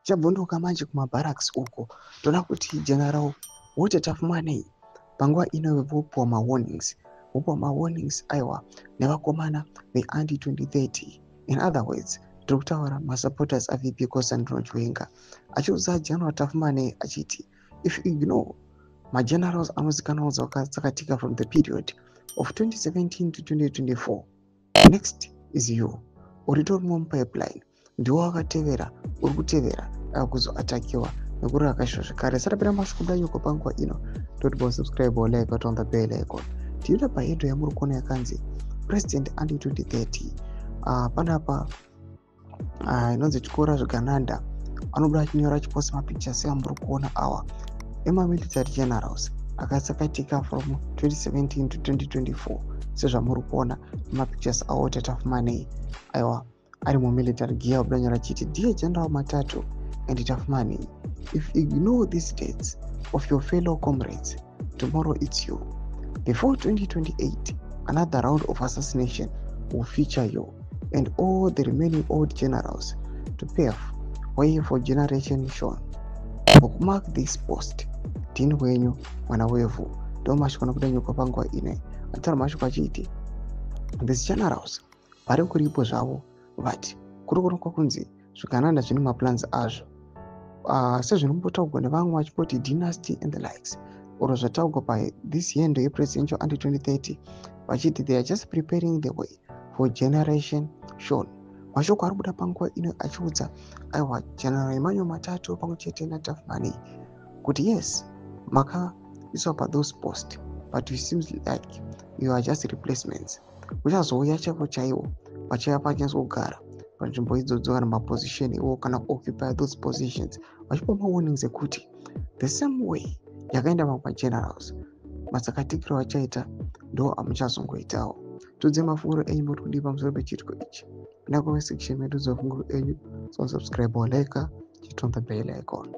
Chabvondoka manje kumabarracks uko, toona kuti General Walter Tapfumaneyi panguva ino vopuwa mawarnings, vopuwa mawarnings, aiwa, nevakomana veanti 2030. In other words, tiri kutaura masupporters aVP Constantino Chiwenga, achiudza General Tapfumaneyi achiti if you ignore magenerals anozikanwa dzakatsakatika from the period of 2017 to 2024, next is you. Uritorimo mupipeline, ndiwo wakatevera, uri kutevera kuzoatakiwa nekurakashwa zvekare. Sarapira mashoko danyoko panguva ino, toti bosubscribe, like, on the bell icon. Tinoita pahedo yamuri kuona yakanzi "President Anti 2030". Panapa inonzi Tyora Zvigananda anobuda achinyora, achiposta mapictures amuri kuona awa emamilitary generals akatsakatika from 2017 to 2024, sezvamuri kuona nemapictures awo. Tapfumaneyi, aiwa, ari mumilitary gear, buda nyora achiti, "Dear General Matatu and Tapfumaneyi, if you ignore these dates of your fellow comrades, tomorrow it's you. Before 2028, another round of assassination will feature you and all the remaining old generals to pave way for Generation Sean. Bookmark this post. Tini wenyu mwana wevhu." Ndo mashoko anobuda nyuka panguva ino, ataura mashoko achiti these generals vari kuripo zvavo, but kuri kuonekwa kunzi zvigananda zvine maplans azvo, sezvinombotaurwa nevamwe vachimboti dynasty and the likes, or zvataurwa pathis yendo yepresidential anti 2030, vachiti they are just preparing the way for Generation Sean. Mashoko ari kubuda panguva ino achiudza, aiwa, General Emmanuel Matatu pamwe chete naTapfumaneyi kuti yes, makaiswa pathose post, but it seems like you are just replacements. Uchazouya chaivo chaivo vachaiva pachinyatsogara panzvimbo idzodzo kana maposition iwo, kana kuoccupy those positions, vachipa mawarnings ekuti the same way yakaenda mamwe magenerals, matsakatikiro achaita ndo amuchazongoitawo. Tudze mafunguro enyu, muri kudii pamusoro pechiitiko ichi? Pinda comment section medu, dzemafunguro enyu. So subscribe or like, hit on the bell icon.